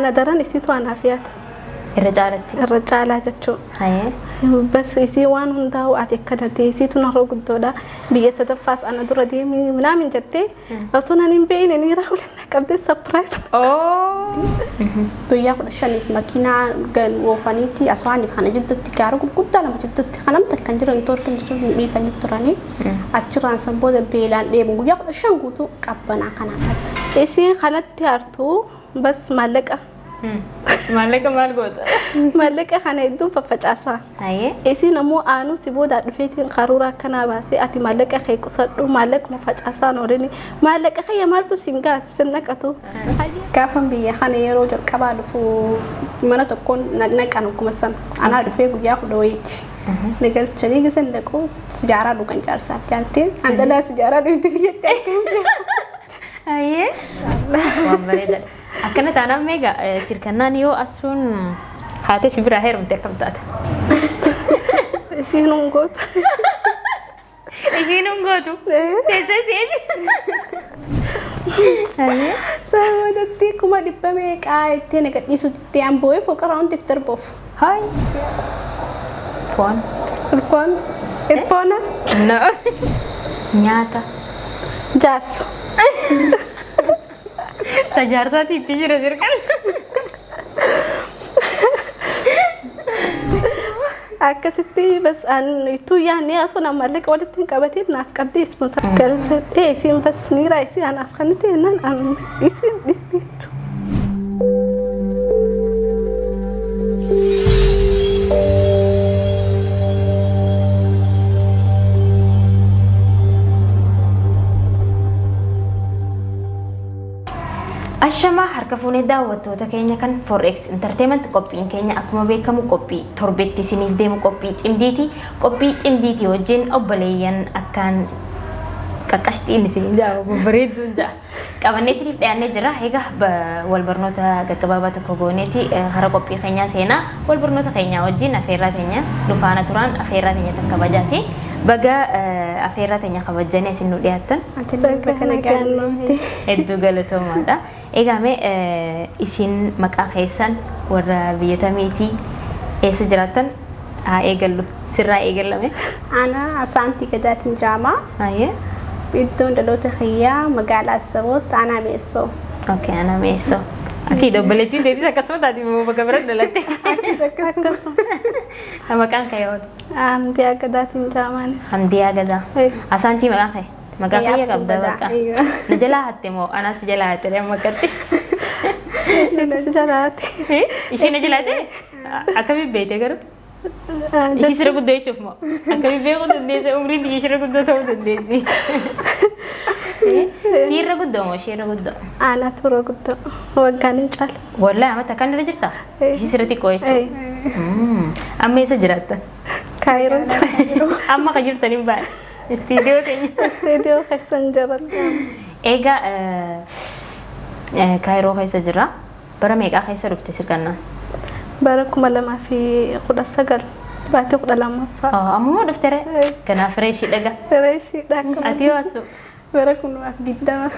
Ana daran isiitu anaaf yaada. Irra caalatti. Irra caalaa jechuudha. Hayee. Bas isii waan hundaa'u ati akkana ta'e isiitu narra guddoodha. Biyya sadaffaas ana dura deemii minaamin jettee osoo nan hin beekne niiraa waliin na qabdee surprise. Guyyaa 15f makiinaa oofaniiti Aswaaniif kana jidduutti gaara gurguddaa lama jidduutti kan namni kan jiran toorkin jechuun hin dhiisanii turanii achirraan san booda beelaan dheebu guyyaa 15 guutuu qabbanaa kana akkas. Isii kanatti hartuu bas maallaqa. Maallaqa maal goota? Maallaqa kana hedduun faffacaasaa. Hayee. Isiin ammoo aanuu si boodaa dhufeetiin qaruuraa akkanaa baasee ati maallaqa kee qusadhu maallaquma facaasaan oolini maallaqa kiyya maaltu siin gaati sin naqatu. Gaafan biyya kana yeroo jalqabaa dhufu mana tokkoon naqan ogguma sana. Anaa dhufee guyyaa kudha wayiiti. Na galchanii gisan dhaqu sijaaraa dhugan jaarsaaf jaartiin. An dhalaa sijaaraa dhugdi biyyatti akka hin beeku. Hayee. Waan bareedaadha. Akkana taanaan meeqa sirkannaan yoo asuun haatee si biraa heerumte akkam taata? Isiin hin gootu. Isiin hin gootu. Teessee si eegi. Hayee. Sababatatti 100,000 meeqaa ittiin na gadhiisu jettee an boo'ee foqaraa hundiif darbuuf. Hayi. Foon. Irfoon. Irfoona. No. Nyaata. Jaarsa. Tajaarsaati itti jira sirkan. Akkasitti bas an ittuu yaadne osoo na maallaqa walitti hin qabatiin naaf qabdee ispoonsar galfadhee isiin bas niiraa isii anaaf kan ta'e naan an isiin dhiste jechuudha. Ashamaa harka fuunee daawwattoota keenya kan 4X Entertainment qophiin keenya akkuma beekamu qophii torbetti isiniif deemu qophii cimdiiti. Qophii cimdiitii wajjin obboleeyyan akkaan qaqqashxiin isin ja'a babbareedduun ja'a. Qabannee isiniif dhiyaannee jira. Egaa wal barnoota gaggabaabaa tokko gooneeti hara qophii keenyaa seenaa wal barnoota keenyaa wajjin afeerraa teenya nu faana turaan afeerraa teenya takka kabajaati. Baga afeerraa teenya kabajjanii isin nu dhiyaattan. Ati bakka nagaan dhufte. Hedduu galatoomaadha. Egaa mee isin maqaa keessan warra biyya tamiitii eessa jiraattan haa eegallu. Sirraa eegallame. Ana Asaantii Gadaatiin Jaamaa. Hayyee. Iddoon dhaloota kiyyaa magaalaa Assaboot aanaa Meessoo. Okay, aanaa Meessoo. Ati obboleettiin teetis akkasuma taati moo bakka bira dhalatte? Akkasuma. Maqaan kee oolu? Hamdiyaa Gadaatiin Jaamaanis. Hamdiyaa Gadaa. Asaantii maqaan kee? Maqaa kiyya Yaasuu qabda Gadaa. bakka. Na jalaa hatte moo anaa si jalaa hatte amma akkatti? Si jalaate. Ishee na jalaa ta'e? Akkamiin beekte garuu? Ishii sirra guddoo jechuuf moo? Akkamiin beekuu dandeesse umriin biyya ishirra guddoo ta'uu dandeessi? Siirra guddoo moo isheerra guddoo? Aanaa turre guddoo waggaan hin caala. Wallahi amata kan irra jirta? Ishii sirra xiqqoo jechuudha. Amma eessa jiraatta? Kaayiroo. Amma kan jirtan hin baane. Istiidiyoo keenya. Istiidiyoo keessa hin jiran. Egaa Kaayiroo keessa jira. Bara meeqaa keessa dhufte sirkannaan? Bara 2019 baatii 12ffaa. Ammuma dhufte ree? Kanaaf reeshii dhaga. Reeshiidha akkuma. Ati yoo asu? Bara 2020.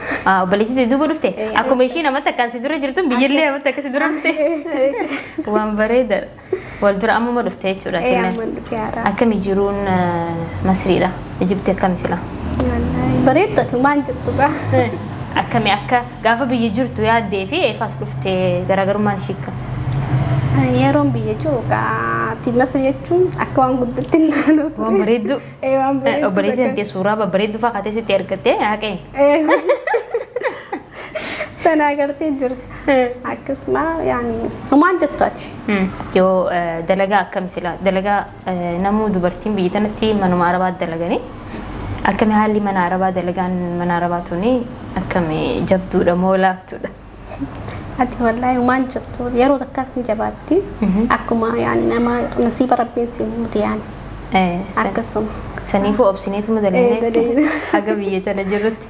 Obboleettii duuba dhufte? Akkuma ishii namatti akkaan si dura jirtu biyyillee namatti akka si dura dhufte. Waan bareedaadha. Wal dura ammuma dhufte jechuudha. Amman dhufe haaraa. Akkami jiruun Masriidha? Ijibti akkami sila? Bareeddu ati maal jettu gaa? Akkami akka gaafa biyya jirtu yaaddee fi eefaas dhufte garaagarummaan ishii akkam? Yeroon biyya jiru gaa ati Masri jechuun akka waan guddatti naannoo ture. Waan bareedduu. Waan bareedduu. Obboleettii tantee suuraa babbareedduu fa'aa kaatee sitti ergattee haqee. Tana agartee jirta. Akkasuma yaani homaan jettu ati. Yoo dalagaa akkam sila dalagaa namuu dubartiin biyya tanatti manuma arabaa dalaganii akkami haalli mana arabaa dalagaan mana arabaa tuni akkami jabduudha moo laaftuudha? Ati wallaahi homaan jettu yeroo takkaas ni jabaatti. Akkuma yaani nama nasiiba rabbiin si muute yaani. Akkasuma. Saniifuu obsineetuma dalagnee haga biyya tana jirrutti.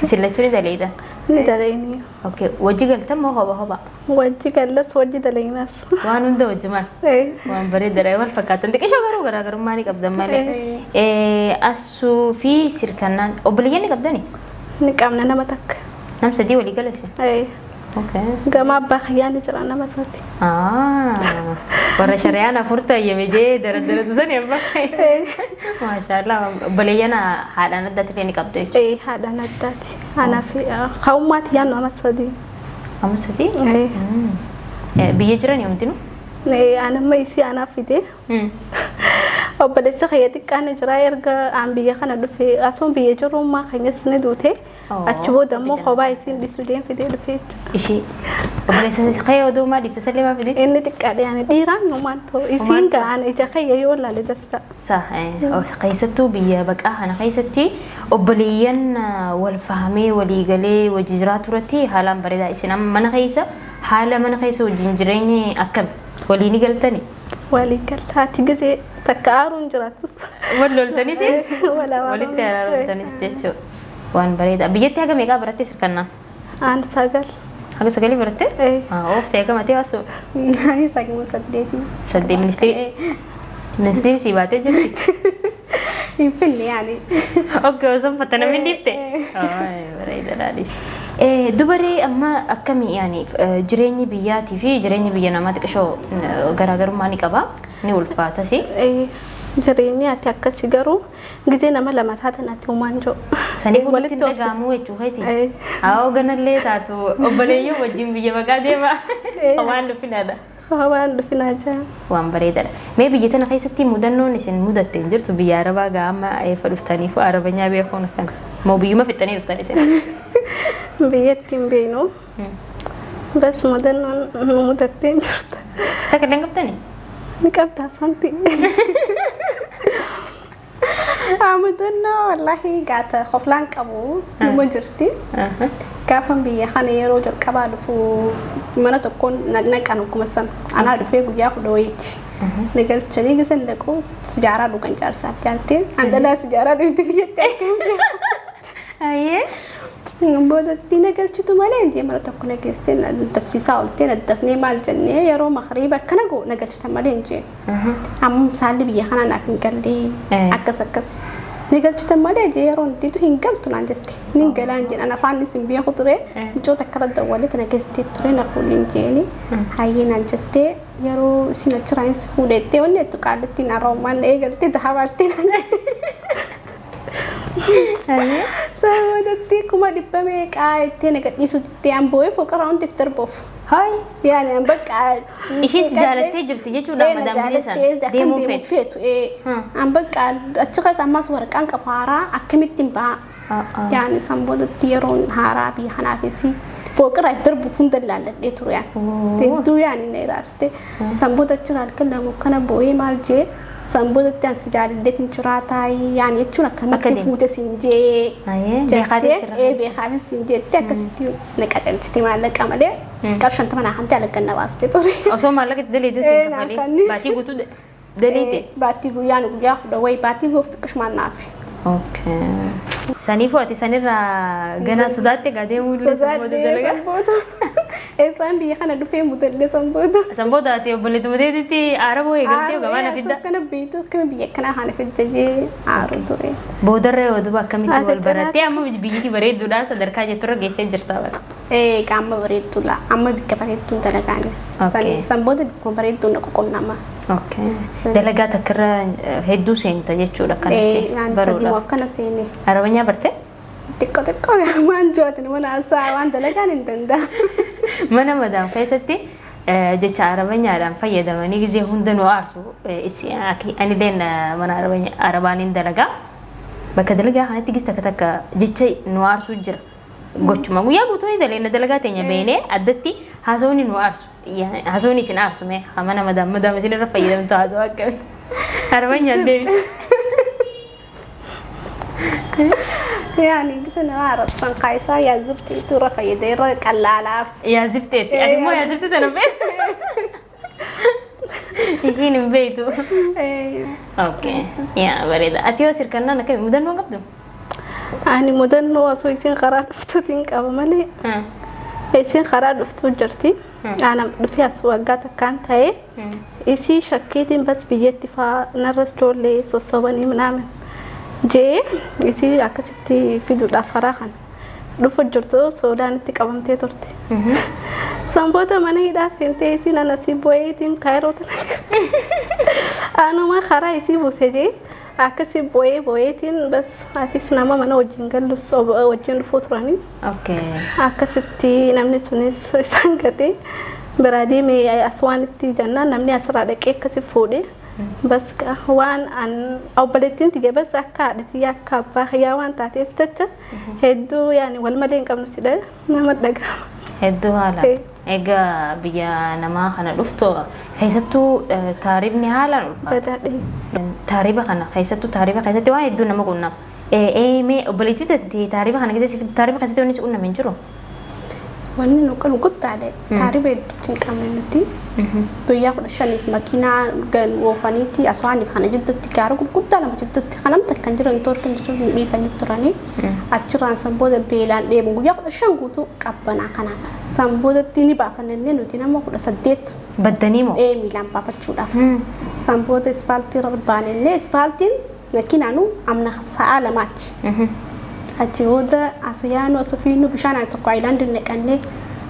Isin lachuu ni daleeytan? Ni daleeyni. Okay. Wajji galtan moo hoba hoba? Wajji gallas wajji daleeynas. Waan hunda wajjumaan. Waan bareedaadha wal fakkaatan. Xiqqishoo garuu garaagarummaa ni qabdan malee. Asuu fi sirkannaan obboleeyyan ni qabdani? Ni qabna nama takka. Nam sadii walii gala isin? Okay. Gama abbaa kiyyaa ni jira nama sadi. Warra shari'aan afur tayyame jee daradaratu sani abbaa. Maashaallah, obboleeyyan haadhaan addaatti illee ni qabdu jechuudha. Ee, haadhaan addaati. Anaa fi ka'ummaa tiyyaan nama sadi. Amma sadii? Ee. Biyya jiran yoomtinu? Ee, anamma isii anaaf fide. Obboleessa kiyya xiqqaan ni jira, erga aan biyya kana dhufe osoo biyya jirummaa keenyas ni duute. Achi booda immoo kophaa isiin dhiisu deem fidee dhufe jechuudha. Ishii obboleessa kee oduu maa dhiifte sallee maa fide? Inni xiqqaadha, yaani dhiiraan numaan ta'u isiin ga'aan ija kiyya yoo laale dasta. Sa keessattuu biyya baqaa kana keessatti obboleeyyan wal fahamee walii galee wajji jiraatu irratti haalaan bareedaa. Isin amma mana keessa, haala mana keessa wajjin jireenyi akkami? Walii ni galtani? Walii galtaati, gisee takka aaruun jiraatus. Wal loltanis? Wal walitti araaramtanis jechuudha. Waan bareedaa. Biyyatti haga meeqaa barattee sirkannaa? Aan 9. Haga 9 barattee? Ee. Ooftee hagamatee haasoo? Ani 8. 8 ministeerii. Ministeerii si baatee jirti. Hin finne yaani. Okay, osoo fattanamee dhiifte. Bareedaadha. Dubaree amma akkamii yaani jireenyi biyyaatii fi jireenyi biyya namaa xiqqishoo garaagarummaa ni qaba. Ni ulfaatas. Jireenyi ati akkasi garuu gisee nama lama taatan ati uumaan jiru. Sanii walitti hin dhaga'amu jechuu keeti. Haa, ganallee taatu obboleeyyoo wajjin biyya baqaa deema. Waan dhufinaadha. Waan dhufinaa jira. Waan bareedaadha. Mee biyya tana keessatti mudannoon isin mudatte hin jirtu? Biyya Arabaa gaa amma eeffa dhuftaniif Arabanyaa beekuun akkana. Moo biyyuma fixxanii dhuftan isin? Biyyatti hin beeknu. Bas mudannoon nu mudattee hin jirtu. Takka illee hin qabdanii? Ni qabda santi. Mudannoo wallaahi gaata qoflaan qabu numa jirti. Gaafan biyya kana yeroo jalqabaa dhufu mana tokkoon naqan akkuma sana. Anaa dhufee guyyaa 10 wayiiti. Na galchanii gisan dhaqu sijaaraa dhugan jaarsaaf jaartiin. An dhalaa sijaaraa dhugdi biyyatti akka hin beeku. Ayyee. Boodatti na galchitu malee injee mana tokko na geessitee na dafsiisaa ooltee na dafnee maal jennee yeroo makriiba akkana goo na galchitan malee injee. Amma saalli biyya kanaa naaf hin galle akkas akkas. Na galchitan malee jee yeroo intiitu hin galtu naan jette. Nin galaan jedhan afaan isin beeku ture. Micoota akkana dawwalee tana geessitee ture na fuudhin jeeni. Hayyee naan jettee yeroo isin achirraa si fuudhettee wanni ettu qaallitti na roomaan eegaltee dahabaattee naan jette. Sababatatti 100,000 meeqaa jettee na gadhiisuu jettee an boo'ee foqara wanti darbuuf. Hayi. Yaani an bakka. Isheen si jaalattee jirti jechuudha madaam Gileesan. Deemuu feetu. An bakka achi keessa ammas waraqaan qabu haaraa akkamittiin ba'a. Yaani san boodatti yeroon haaraa biyya kanaafis fooqirraa darbuuf hunda ilaalladhee ture yaani. Hedduu yaani na ilaalchite. San booda achi halkan lama kana boo'ee maal jee san boodatti an si jaalalleetiin jiraataa yaani jechuun akkamatti fuute siin jee. Jettee beekaafin siin jettee akkasitti na qacarchite maallaqa malee qarshii 50 naa kan ta'e alaggan na baastee ture. Osoo maallaqa itti daleetu siin kafalee baatii guutuu daleete. Baatii guyyaan guyyaa 10 wayi baatii gooftu qishumaan naafi. Okay. Saniifuu ati sanirraa ganaa sodaatte gaa deemuu illee san booda dalagaa. Sanboota. Eessaan biyya kana dhufee mudallee sanboota. San booda ati obboleettuma teetitti aaraboo eegaltee gabaa na fidda. Akkana beektu akkami biyya kanaa kana fidda jee aaru ture. Boodarra yoo duuba akkamitti wal barattee amma biyyatti bareedduudha sadarkaa jetturra geessee jirta bara. Ee, qaama bareedduu la amma bikka bareedduun dalagaanis. San booda bikkuma bareedduun na qoqonnama. Okay. Dalagaa takkarra hedduu seenta jechuudha akkanatti baruudha. Akkana seene. Arabanyaa barte? Xiqqoo xiqqoo waan jootin mana haasaa waan dalagaan hin danda'amu. Mana madaam keessatti jecha arabanyaadhaan fayyadamanii gizee hunda nu aarsu. Anilleen mana arabaan hin dalagaa. Bakka dalagaa kanatti gis takka takka jecha nu aarsu jira. Gochuma guyyaa guutuu ni daleena dalagaa teenya beenee addatti haasawni nu aarsu. Haasawni isin aarsu mee mana madaam madaam isin irra fayyadamtu haasawaa akkamii? Arabanyaan deebi. Yaani gisa nama arabsan qaayisaa yaa zibteetu irra fayyada irra qallaalaaf. Yaa zibteetti ati immoo yaa zibte tana beektu. Ishiin hin beektu. Okay. Yaa bareeda. Ati yoo sirkannaan akkamii mudannoo qabdu? Ani mudannoo osoo isin karaa dhuftuutiin qaba malee. Isin karaa dhuftuu jirti. Ana dhufee as waggaa takkaan ta'ee isii shakkiitiin bas biyyatti faa narras ijoollee sossobanii minaamin jee isii akkasitti fiduudhaaf karaa kana dhufu jirtu soodaan itti qabamtee turte. San booda mana hidhaa seentee isiin ana si boo'eetiin kaayiroo tana anuma karaa isii buuse jee akkasi boo'ee boo'eetiin bas atis nama mana wajjin gallus wajjin dhufuu turanii. Okay. Akkasitti namni sunis isaan gatee biraa deemee as waan itti jennaan namni asirraa dhaqee akkasi fuudhee bas waan an obboleettiin tiyya bas akka haadha tiyya akka abbaa kiyyaa waan taateef jecha hedduu yaani wal malee hin qabnu sidha nama dhaga'ama. Hedduu haala. Egaa biyya namaa kana dhuftu keessattuu taarifni haalaan ulfaata. Badaadhe. Taarifa kana keessattuu taarifa keessatti waan hedduu nama qunnama. Mee obboleettii tante taarifa kana keessatti taarifa keessatti wanni si qunname hin jiru? Wanni nu qabnu guddaadha. Taarifa hedduutti hin qabne nuti. Guyyaa 15f makiinaa gan oofaniiti aswaaniif kana jidduutti gaara gurguddaa lama jidduutti kan namta kan jiran toorkin jiru nu dhiisanii turanii. Achirraan san booda beelaan dheebu guyyaa 15 guutuu qabbanaa kanaan. San boodatti ni baafannee nuti nama 18 Baddanii moo? Ee miilaan baafachuudhaaf. San booda ispaaltii irra baanellee ispaaltiin makiinaanuu amna sa'a lamaati. Achi booda as yaanu as fiinnu bishaan al tokko aayilaandii naqannee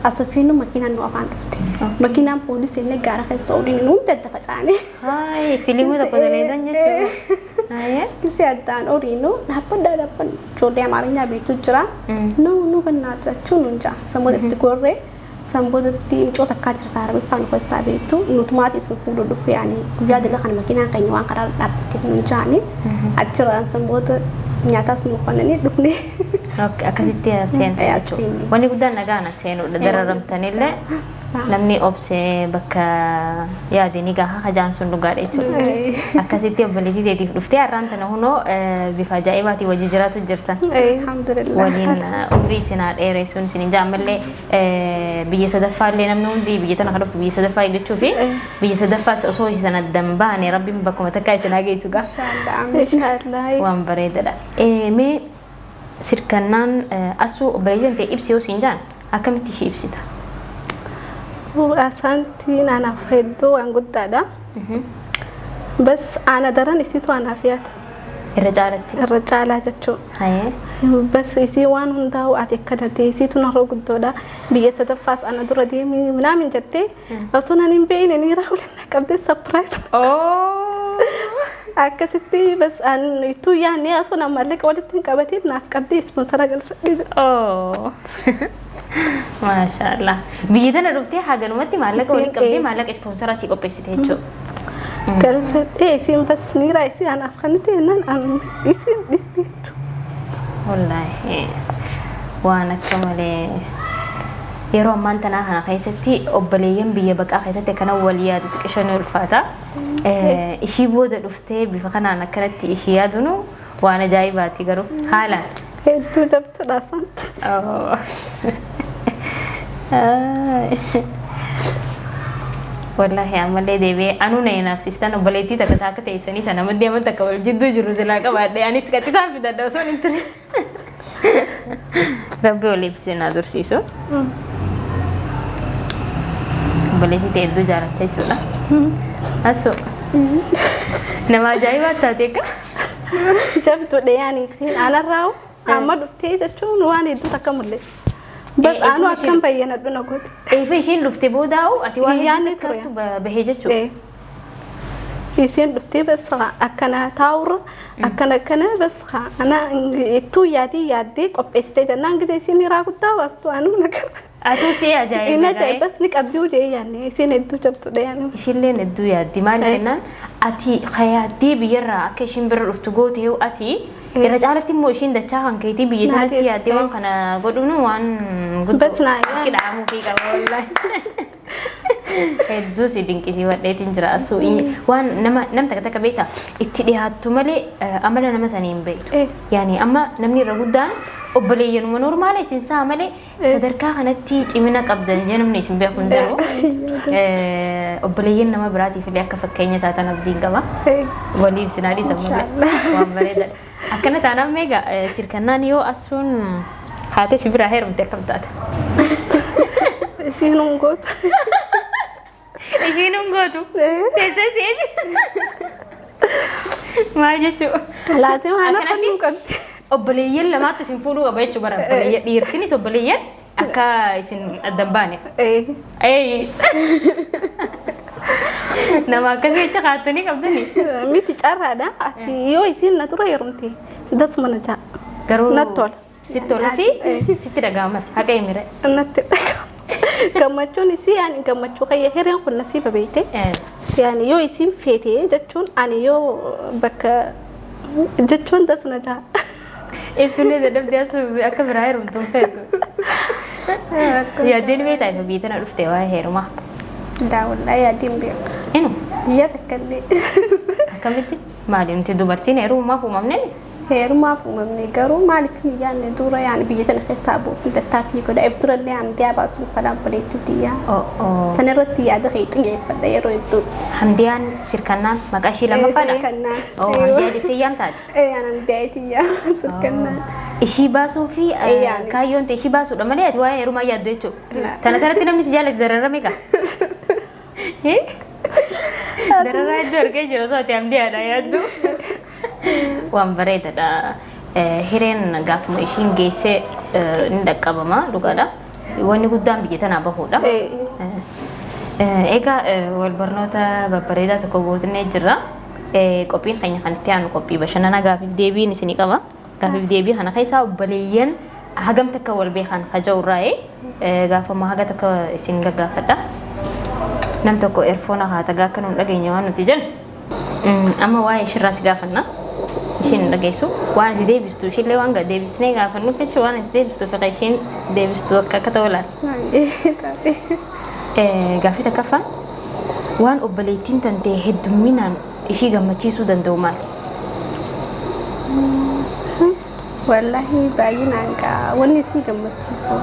as fiinnu makiinaan nu afaan dhufte. Makiinaan poolisii illee gaara keessa oliin nu hunda adda facaane. Hayi filimii tokko daleedan jechuudha. Haye. Gisee addaan oliinu dhaabbadhaa dhaabbadha ijoollee Amaarinyaa beektu jira. Nu nu bannaa jechuu nuun ja'a. San booda itti gorree san boodatti mucoo takkaa jirta Arabiffaan nu keessaa beektu nutumaati isin fuudhu dhufe yaani guyyaa dila kana makiinaan keenya waan karaa dhaabbatteef nuun ja'ani. Achirraan san booda nyaataas nu kennanii dhufne. Akkasitti seente Ee, jechuudha. seenne. Wanni guddaan nagaan seenuudha. Dararamtanillee namni obsee bakka yaade ni gaha hajaan sun dhugaadha jechuudha. Akkasitti obboleettii teetiif dhuftee har'aan tana hunoo bifa ajaa'ibaatiin wajji jiraatu jirtan. Alhamdulillah. Waliin umrii isin haa dheeressuun isin hin ammallee biyya sadaffaallee namni hundi biyya tana kan dhufu biyya sadaffaa eeggachuu fi biyya sadaffaas osoo isin addan baane rabbiin bakkuma takkaa isin haa geessu gaa. Inshallah. Amiin. Inshaallah. Waan bareedaadha. Mee sirkannaan asuu obboleettiin ta'e ibsi yoo siin jaan akkamitti ishee ibsita? Asaantiin anaaf hedduu waan guddaadha. Bas ana daran isiitu anaaf yaada. Irra caalatti. Irra caalaa jechuudha. Hayee. Bas isii waan hundaa'u ati akkana ta'e isiitu narra guddoodha. Biyya sadaffaas ana dura deemii minaamin jettee osoo nan hin beekne ni raawwanna qabdee sapiraayiz. Akkasitti bas an ittuu yaadne osoo nan maallaqa walitti hin qabatiin naaf qabdee ispoonsara galfadhee jira. Oh. Maashaallah. Biyya tana dhuftee haganumatti maallaqa waliin qabdee maallaqa ispoonsaraa sii qopheessite jechuudha. Galfadhee isiin bas niiraa isii anaaf kan ta'e naan an isiin dhiste jechuudha. Wallaahi waan akka malee yeroo ammaan tanaa kana keessatti obboleeyyan biyya baqaa keessatti akkana wal yaadu xiqqishoo ni ulfaata. Ishii booda dhuftee bifa kanaan akkanatti ishii yaadunu waan ajaa'ibaati garuu haalaan. Hedduu jabtuudha asaanti. Oh. Wallaahi ammallee deebi'ee anuu na hinaafsistan obboleettii takka takka teessanii tana maddii amma takka wal jidduu jiru silaa qabaadhe anis qaxxitaan fidadha osoo hin ture. Rabbi waliif isin haa dursiisu. Obboleettii ta'e hedduu jaalatte jechuudha. Asoo. Nama ajaa'ibaa taate akka. Jabtuudha yaani isiin anarraa amma dhuftee jechuun waan hedduu takka mul'isa. Bas anuu akkam bayyanadhu na goote. Eefa ishiin dhufte boodaa'u ati waa hedduu Yaadni ture. takkaattu bahee jechuudha. Isiin dhuftee bas akkana taa'urra akkana akkana bas ana ittuu yaadii yaaddee qopheessitee jennaan gisee isiin hiraa guddaa baastu anuu na gara. Atuu si ajaa'iba Inni gaa'e. ajaa'ibas ni qabdii ulee yaadne isiin hedduu jabtuudha yaadne. Ishilleen hedduu yaaddi maaliif jennaan ati yaaddee biyyarraa akka ishiin bira dhuftu goote yoo ati irra caalatti immoo ishiin dachaa kan keetii biyya Naa sanatti yaaddee waan kana godhuun waan guddoo Bas naa yaadne. qidhaamuu fi qaba wallaahi. Hedduu si dinqisiifadheetiin jira asuu waan nama nam takka takka beektaa itti dhiyaattu malee amala nama sanii hin beektu. Yaani amma namni irra guddaan obboleeyyanuma normaala isin saa malee sadarkaa kanatti cimina qabdan jee namni isin beeku hin jiru. Obboleeyyan nama biraatiif illee akka fakkeenya taatan abdiin qaba. Waliif isin haadhisan malee waan bareedaadha. Akkana taanaan meeqa sirkannaan yoo asuun haatee si biraa heerumte akkam taata? Isiin hin gootu. Ishiin hin gootu. Teessee si'eeti. Maal jechuu? Laazima ana Akkanatti? fannuu qabdi. Obboleeyyan lamaatti isin fuudhuu qaba jechuu bara obboleeyyan dhiirtinis obboleeyyan Akka isin adda hin baane. Ee. Ee. Nama akkasii jecha kaattanii qabdanii. Miti carraadha. Ati yoo isiin na dura heerumte dasuma na ja'a. Garuu Natti tola. Sitti tolas sitti dhaga'amas haqa himire. Natti dhaga'ama. Gammachuun isii yaani gammachuu kayya hireen kun nasiiba beekte. Yaani yoo isiin feete jechuun ani yoo bakka jechuun das na ja'a. Ibsuun dadhabdee as akka biraa heerumtu hin feetu. Yaaddeen beektaa ifa biyya tana dhufte waa'ee heerumaa. Daa wallaahi yaadeen beeku. Inu Biyya takka illee. Akkamitti maali nuti dubartiin heerumaaf uumamne? Heerumaaf uumamne garuu maaliif hin yaadne dura yaani biyya tana keessaa bu'uuf tattaaffii godha. If durallee hamdiyaa baasuun fadhaan obboleettii tiyyaa. Sana irratti yaada kee xiyyeeffadha yeroo hedduu. Hamdiyaan sirkannaan maqaa ishii lammaffaadha? Sirkannaan. Oh, Hamdiyaa jettee yaamtaati? Ee ani hamdiyaa tiyyaa sirkannaan. Ishii baasuu fi Yaani. Kaayyoon ta'e ishii baasuudha malee ati waa'ee heerumaa yaaddu jechuudha. La. Tana tanatti namni si jaallate dararame gaa. Dararaa hedduu argee jira osoo ati hamdiyaadha yaaddu. Waan bareedaadha. Hireen gaafuma ishiin geessee ni dhaqqabama dhugaadha. Wanni guddaan biyya tanaa bahuudha. Egaa wal barnoota babbareedaa tokko gootnee jirra. Qophiin keenya kan itti aanu qophii bashannanaa gaafiif deebiin isinii qaba. Gaafiif deebii kana keessaa obboleeyyan hagam takka wal beekan kaja'urraa'ee gaafama haga takka isin gaggaafadha. Nam tokko erfoona haa tagaa akka nuun dhageenye waan nuti jennu. Amma waa'ee ishirraa si gaafanna. Ishiin hin dhageessu. Waan ati deebistu ishiillee waan deebisnee gaafannuuf jechuun waan ati deebistu fiqa ishiin deebistu akka akka ta'u laala. Taate. Gaaffii takkaffaan waan obboleettiin tantee heddumminaan ishii gammachiisuu danda'u maali? Wallaahi baay'inaan gaa wanni isii gammachiisu.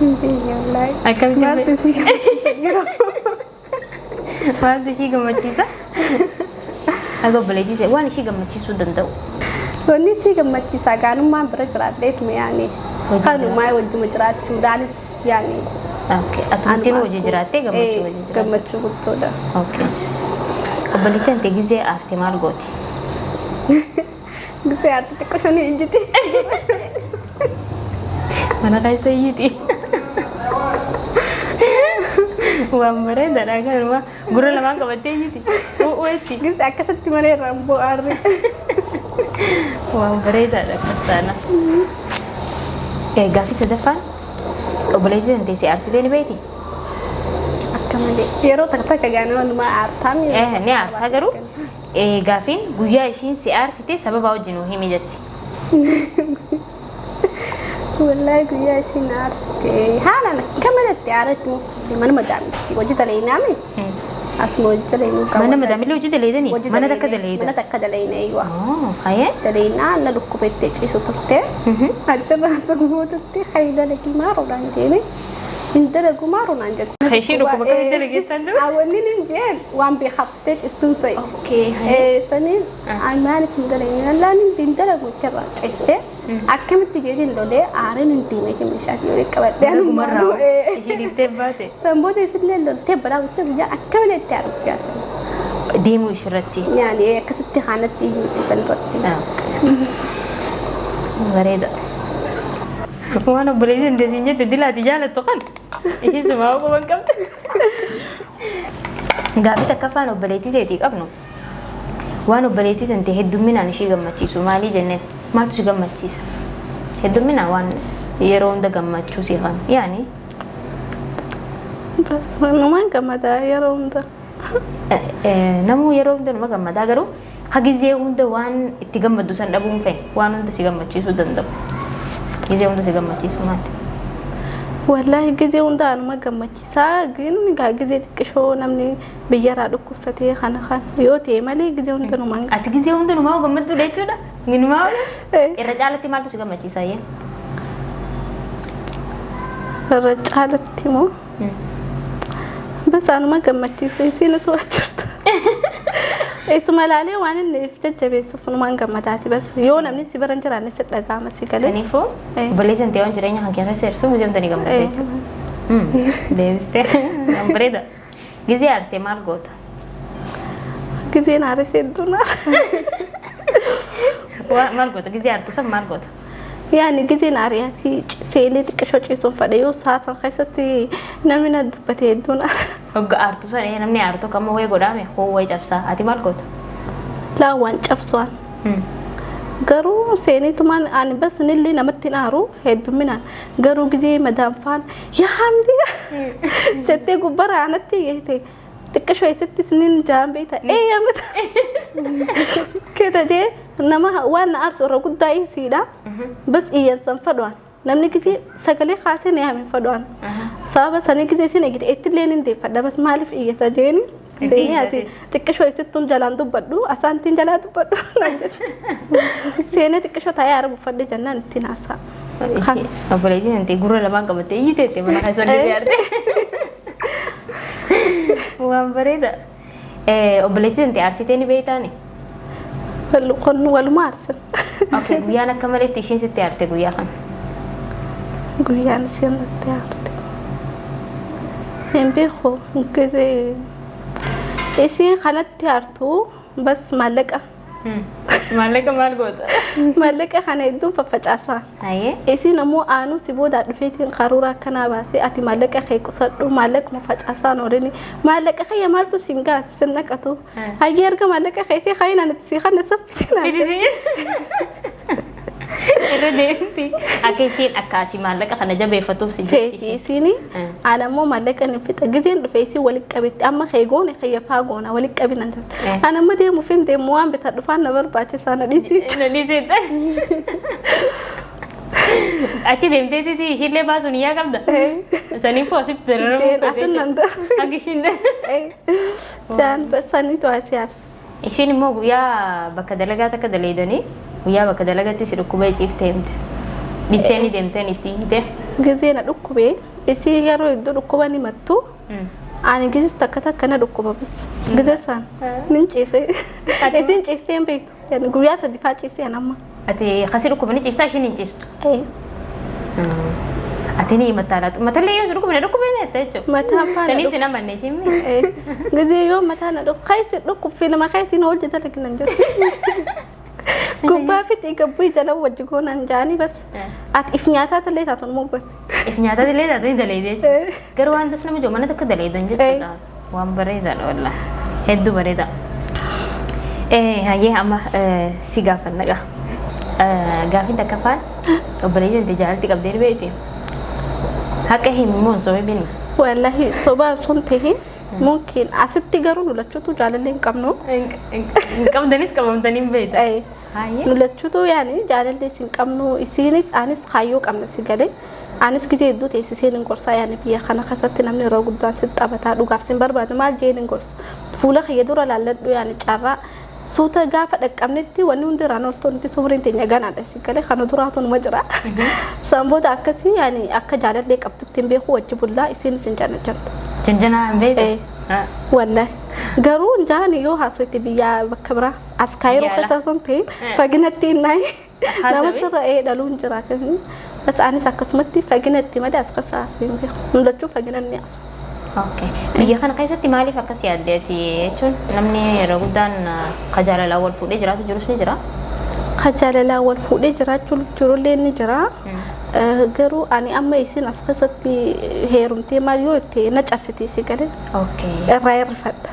Hin beekne wallaahi. Akkamitti Maaltu isii gammachiisa yeroo? Maaltu ishii gammachiisa? Haga obboleettii ta'e waan ishii gammachiisuu danda'u. Wanni isii gammachiisa gaanummaan bira jiraadheetuma yaani. Hojii Kanumaa wajjuma jiraachuudhaanis yaani. Okay. Atumtiin hojii jiraattee gammachuu hojii jiraatte. Gammachuu guddoodha. Okay. Obboleettiin tantee gizee aarte maal gooti? Gisee aarti xiqqoo shanii ijjiti. Mana keessa iyyiti. Waan bareedaadha kanuma gurra lamaan qabattee iyyiti. U'uutti. Gisee akkasitti mana irraan bu'aarri. Waan bareedaadha akkas taana. Gaaffii sadaffaan obboleettii tantee si aarsitee ni beekti? Akka malee yeroo takka takka gaana walumaa aartaa miira. Ni aartaa garuu gaaffiin guyyaa ishiin si aarsite sababa wajjin nuu himi jetti. Wallaahi guyyaa isiin aarsite haalaan akka malatti aaratti muufte mana madaamitti hojii daleenaami. Asuma hojii daleenuu qaba. Mana madaamillee hojii daleedanii? Hojii Mana takka daleene- daleedan? Mana takka daleene eeywa. Oh, hayee? Daleenaa na dhukkubettee ciisu turte. Achirraa sammuututti hayi dalagii maaruudhaan jeeni. Hin dalagu maaruudhaan jette. Kan ishee dhukkuba akkamitti dalageettan dura? Wanni nin jeen waan beekabsitee ciistuun sa'i. Okay, hayee. Saniin ani maaliif hin dalagne laan hin dalagu achirraa ciiste. Akkamitti jedhin lolee aareen hin deemee meeshaa fi walitti qabadhee Dalagumarraa ishee dhiiftee baate. Sanboota isillee loltee balaa buustee guyyaa akka malee itti aaru guyyaa sana. Deemuu ishirratti. Yaani akkasitti haanatti iyyuu siisan irratti. Bareeda. Waan obboleettiin dandeessiin jette dilaati jaalattu kan isheen sumaa quban qabdu. Gaaffii takkaffaan obboleettii teetii qabnu waan obboleettii tante heddumminaan ishii gammachiisu maalii jenneen maaltu si gammachiisa? Heddumminaan waan yeroo hunda gammachuu si kan yaani Numaan gammadaa yeroo hunda. Namuu yeroo hunda numa gammadaa garuu ha gizee hunda waan itti gammaddu san dhabuu hin feene waan hunda si gammachiisuu danda'u. Gizee hunda si gammachiisu maali? Wallaahi gizee hunda anuma gammachiisaa gin gaa gizee xiqqishoo namni biyyarraa dhukkubsatee kana kan yoo ta'e malee gizee hunda numaan Ati gizee hunda numaa gammadduudha jechuudha? Numaa irra caalatti maaltu si gammachiisa ayyee? Irra caalatti moo bas anuma gammachiisa isiinis waa jirta. Isuma ilaalee waan inni if jajjabeessuuf numaan gammadaati bas yoo namni si bira hin jiraanne si dhaga'ama si galee. Saniifuu obboleessi ta'e waan jireenya kan keessa hir'isuu gizee hunda ni gammadda jechuudha. Deebistee waan bareeda. Gizee aarte maal goota? Gizeen aaris hedduu na. Maal goota? Gizee aartu san maal goota? Yaani gizeen aariyaati seenee xiqqishoo ciisuun fadhe yoo saasan keessatti namni na dubbate hedduun aara. Hogga aartu sana namni aartu kamma wayii godhaame hoo wayii cabsaa ati maal goota? Laa waan cabsuwaan. Garuu seeneetumaan ani bas nillee namatti hin aaru heddumminaan garuu gizee madaanfaan yaa hamdi jettee gubbara anatti iyyite xiqqishoo eessatti isiniin jaan beekta ee yaa mata keeta jee nama waan na aarsu irra guddaa isiidha bas iyyansan fadhuan namni gizee sagalee kaasee na yaame fadhuan sababa sanii gizee isin eegite ittillee nin deeffadha bas maaliif iyyata jeeni seenee ati xiqqishoo eessattuun jalaan dubbadhu asaantiin jalaa dubbadhu naan jette. Seenee xiqqishoo taa'ee aara buufadhe jennaan ittiin haasa'a. Obboleettiin tantee gurra lamaan qabattee iyyiteette mana keessa gizee aarte. Waan bareeda. Obboleettiin tantee aarsitee ni beektaani? Kun waluma aarsan. Okay, guyyaan akka maletti isheen sitti aarte guyyaa kana. Guyyaan isheen natti aarte. Hin beeku gizee isiin kanatti aartu bas maallaqa. Maallaqa maal goota? Maallaqa kana hedduun faffacaasaa. Hayyee. Isiin ammoo aanuu si boodaa dhufeetiin qaruuraa akkanaa baasee ati maallaqa kee qusadhu maallaquma facaasaan oolini maallaqa kiyya maaltu siin gaati sin naqatu. Hayyee erga maallaqa keetii kayin ani sii kana saffiti naan Fidi si. Irra deemti. Akka isheen akka ati maallaqa kana jabeeffatuuf si feeti jetti. isiini ana ammoo maallaqa ni fixa gizeen dhufe isii walitti qabetti amma kee goone kiyya faa goona walitti qabina jirti. Ana amma deemuuf hin deemu waan bitaa dhufaan na barbaachisaa na dhiisii. Na dhiisee. Achi deemteetiti ishiillee baasuun iyyaa qabda. Saniifuu asitti dararamuu Jeen asin nan dara. Akka ishiin Jaan saniitu asii aarsa. Ishiin immoo guyyaa bakka dalagaa takka daleedanii guyyaa bakka dalagatti si dhukkubee ciiftee himte. Dhiistee ni deemteen itti hiite. Gizee na dhukkubee isii yeroo hedduu dhukkuba ni mattu ani gizis takka takka na dhukkuba bas gizee isaan nin ciise isiin ciistee hin beektu yani guyyaa sadi faa ciisee an amma. Ati kasi dhukkubni ciiftaa ishiin hin ciistu. Ati ni himatta laatu. Matallee yoo si dhukkubne dhukkubne jetta jechuudha. Mataa faana Saniif si namanne ishiin. Gizee yoo mataa na dhukku kaisi dhukkub fiilma kaitiin hojii dalaginan jiru. Gubbaa fi gabbuu jala wajji goonan jaanii bas ati if nyaataa tallee taatu nu moggate. If nyaataa illee taatu ni daleeyde jechuudha. Garuu waan tas nama jiru mana tokko daleeydan jechuudha. Waan bareedaadha wallaahi. Hedduu bareeda. Hayyee amma si gaafanna gaa. Gaafiin takkaffaan obboleettiin tante jaalalti qabdee ni beekti. Haqa himi moo hin sobin? Wallahi sobaa osoo hin tahin mumkin asitti garuu nu lachuutu jaalallee hin qabnu. Hin qabdanis qabamtanii hin beektan. Hayyee. Nu lachuutu yaani jaalallee hin qabnu isiinis anis kaayyoo qabna si galee. Anis gizee hedduu teessiseen hin gorsaa yaani biyya kana keessatti namni yeroo guddaan si taphataa dhugaaf sin barbaadu maal jeen hin gorsa. Fuula kiyya dura laalladhu yaani carraa suuta gaafa dhaqqabnetti wanni hundi irraan oltu wanti sumriin teenya ganaadha si galee kana duraatu numa jira. San booda akkasii yaani akka jaalallee qabdutti hin beeku wajji bullaa isiinis hin jaallattu. Janjanaa hin beektu? Wallahi garuu jaani yoo haasofte biyya bakka biraa as kaayiroo Biyya keessa osoo hin ta'in faginatti hin naayi nama sirra ee dhaluun jiraate. Bas anis akkasumatti faginatti malee as keessa as hin beeku. Mul'achuu fagina ni asu. Okay. Biyya kana keessatti maaliif akkas yaaddeeti jechuun namni yeroo guddaan ka jaalalaa wal fuudhee jiraatu jirus ni jira. Ka jaalalaa wal fuudhee jiraachuu jirullee ni jira. Garuu ani amma isin as keessatti heerumtee maal yoo itti na cabsite si galee Okay. irraa hirrifadha.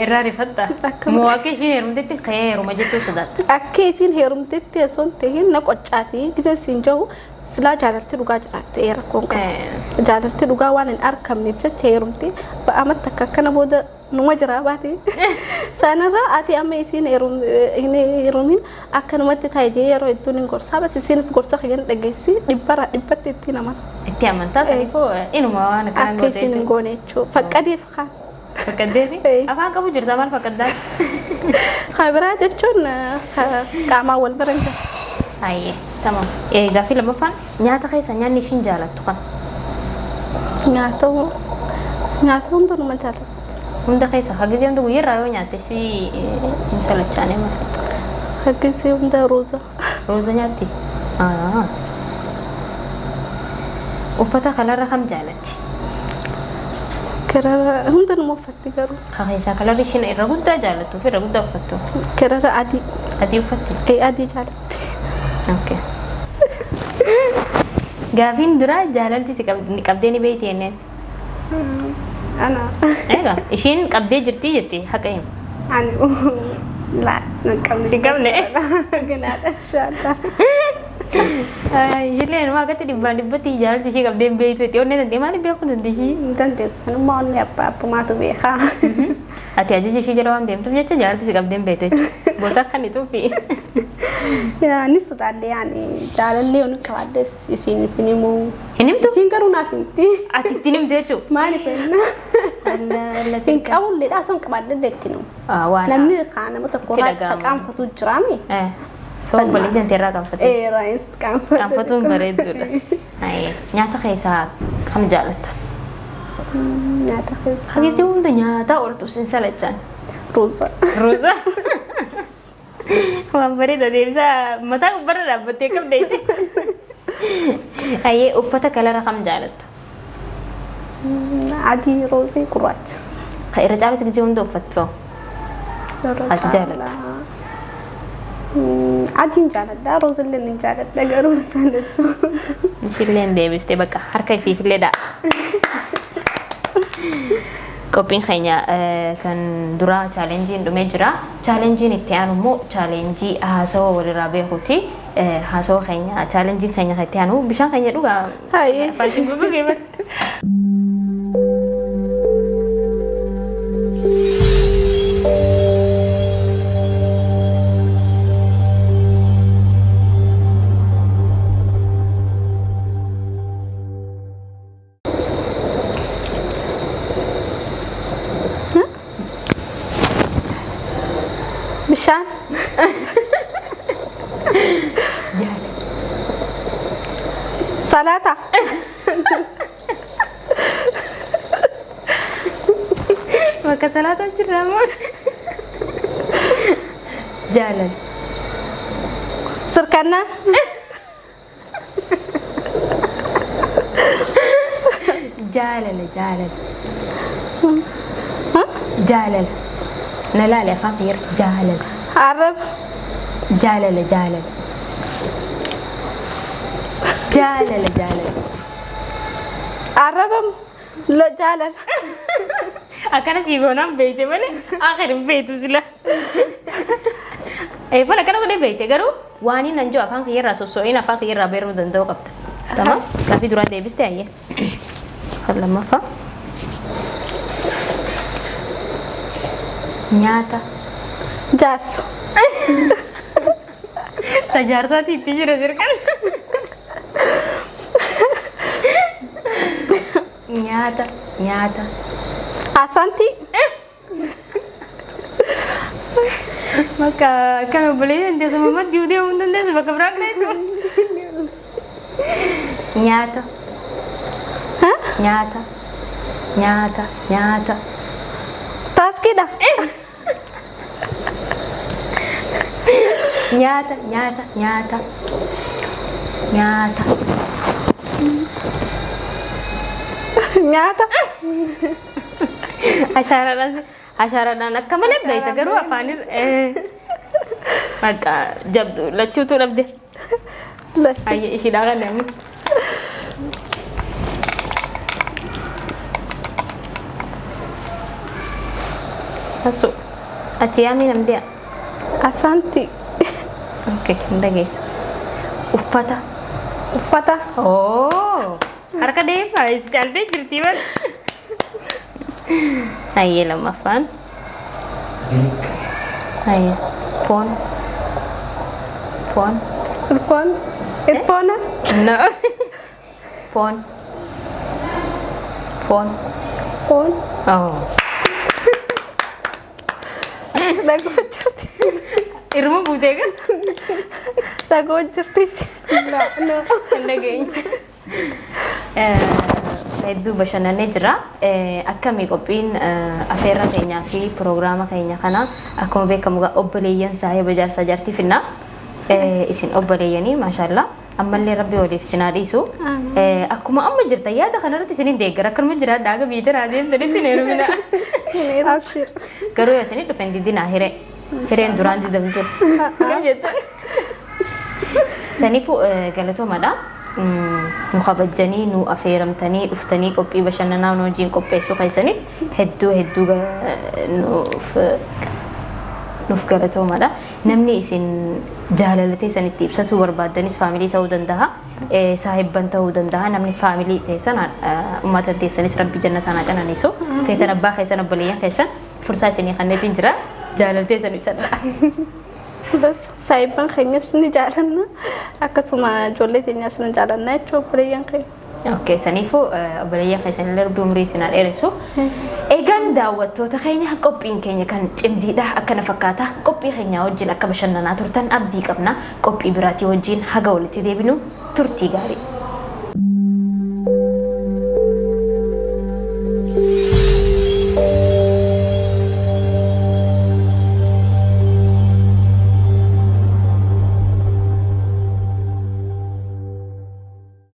Irraa rifatta. Akka Moo akka isheen heerumtetti ka'ee heeruma jechuu sodaatta. Akka isin heerumtetti osoo hin tahin na qoccaati gisee siin jiru silaa jaalalti dhugaa jiraatte rakkoon qabu. Jaalalti dhugaa waan hin argamneef jecha heerumte ba'amatti akka akkana booda numa jira baate. Sanarra ati amma isiin hin heerumin akkanumatti taa'e jee yeroo hedduun hin gorsaa bas isiinis gorsa kiyyan dhageessi dhibbarraa dhibbatti ittiin amana. Itti amantaa saniifuu inuma waan akkanaa Akka goote isiin hin jechuudha. goone jechuudha. Faqqadeef kaan. Faqqaddeefi? Afaan qabu jirta maal faqqaddaan? Kabiraa jechuun qaamaan wal bira hin jiru. Hayyee tamam. Gaaffii lammaffaan nyaata keessa nyaanni ishiin jaalattu kan? Nyaata nyaata hundinuma jaallattu. Hunda keessa hagisee hunda guyyaarraa yoo nyaatte si hin salachaane maal? Hagisee hunda ruuza. Ruuza nyaatti? Uffata kalarra kam jaalatti? Kirara hundinuma uffatti garuu. Keessaa kalarri ishiin irra guddaa jaallattuu fi irra guddaa uffattu? Kirara adii. Adii uffatti? Adii jaalatti. Okay. Gaafiin dura jaalalti si qabdee ni beekti jenneen. Ana. Egaa ishiin qabdee jirti jetti haqa hima. Ani laa nan qabne. Si qabne? Ganaadha inshaallah. Ishillee nama akkatti dhibbaan dhibbatti jaalalti ishee qabdee hin beektu jetti. Onnee dandee maaliif beekuu dandeessi? Hin dandeessu. Sanummaa onnee abbaa abbumaatu beekaa. Ati ajaja ishee jala waan deemtuuf jecha jaalalti si qabdee hin beektu jechuudha. Boota kan ituufi. Ni sodaadhe yaani jaalallee yoon qabaadhes isiin hin himuu. Hin himtu? Isiin garuu naaf himti. Ati ittiin himtu jechuudha. Maaliif enna? Hin qabulleedha osoo hin qabaadhe itti himu. Waan Namni kaa nama tokko Itti irraa dhaga'amu. qaanfatu jiraami. Soo obboleettiin irraa qaanfatte. Ee raayis qaanfatu. Qaanfatuun bareedduudha. Nyaata keessaa kam jaalatta? Nyaata keessaa. Hageessi hunda nyaataa ooltu sin salachaan. Ruuza. Ruuza. Waan bareeda deemsa mataa gubbarra dhaabbattee qabdeetti. Ayyee uffata kalara kam jaalatta? Adii, roozii, gurraacha. Kan irra caalatti gisee hunda uffattu. Irra Ati jaalatta? Adiin jaaladha, roozillee ni jaaladha garuu isaan jechuudha. Ishillee deebistee bakka harka ifiifillee dha'a. Qophiin keenya kan duraa chaalenjiin dhumee jira. Chaalenjiin itti aanu immoo chaalenjii haasawa walirraa beekuuti. Haasawa keenya chaalenjiin keenya kan itti aanu bishaan keenya dhugaa. Hayyee. Afaan si gugugee bara. Bishaan. Salaata. Bakka salaataa jirra moo? Jaalala. Sirkannaa. Jaalala jaalala. Jaalala. Na laali afaan fayyara. Jaalala. Arraba. Jaalala jaalala. Jaalala jaalala. Arraba jaalala. Akkana sii goonaan beeyte malee akhir hin beeytu sila. Eefan akkana godhee beeyte garuu waan inni anjoo afaan kiyyarraa sosso'iin afaan kiyyarraa beeruu danda'u qabda. Tamam gaaffii duraa deebiste ayyee. Kan lammaffaa. Nyaata. Jaarsa. Tajaarsaati itti jira sirkan. Nyaata nyaata. Asantii. Bakka akkam obboleessi dandeessu mamma diiwdee uumuu dandeessu bakka biraan dandeessu. Nyaata. Nyaata. Nyaata. Nyaata. Taaskiidha. Nyaata. Nyaata. Nyaata. Nyaata. Nyaata. Ashaaraadhaan ashaaraadhaan akka malee beekta garuu afaan bakka jabdu lachuutu dhabde. Ayyee ishiidhaa kan deemu. Asu achi yaamii namdi'a. Asantii. Okay, hin dhageessu. Uffata. Uffata. Oh, harka deemaa is caaltee jirti bar. Ayyee lammaffaan. Ayyee foon. Foon. Irfoon. Irfoona. No. Foon. Foon. Foon. Oh. Dhagoo jirti. Irma buutee kan? Dhagoo jirti. No, no. Hin dhageenye. Hedduu bashannanee jira. Akkamii qophiin afeerra keenyaa fi piroogiraama keenya kana akkuma beekamu obboleeyyan saahiba jaarsaa jaartii finna. Isin obboleeyyanii maashaallah. Ammallee rabbi waliif isin haa dhiisu. Akkuma amma jirtan yaada kanarratti isinin deeggara. Akkanuma jiraadhaa aga biyya tanaa deemtanitti hin heerumina. Abshir. Garuu yoo isin dhufe hin didinaa hiree. Hireen duraan didamtu. Kam jettan? Saniifuu galatoomadha. Nu kabajjanii nu afeeramtanii dhuftanii qophii bashannanaa nu wajjin qopheessuu keessaniif hedduu hedduu nuuf nuuf galatoomadha. Namni isin jaalala teessan itti ibsatuu barbaaddanis faamilii ta'uu danda'a. Saahibban ta'uu danda'a. Namni faamilii teessan uummata teessanis rabbi jannataan haa qananiisu. Feetan abbaa keessan obboleeyyan keessan fursaa isinii kanneetiin jira. Jaalala teessan ibsadha. Bas saahibban keenyas ni jaalanna akkasuma ijoollee teenyas ni jaalanna jechuudha obboleeyyan keenya. Okay, saniifuu obboleeyyan keessan illee rabbi umurii isin haa dheeressu. Egaan daawwattoota keenya qophiin keenya kan cimdiidha akkana fakkaata. Qophii keenya wajjin akka bashannanaa turtan abdii qabna. Qophii biraatii wajjin haga walitti deebinu turtii gaarii.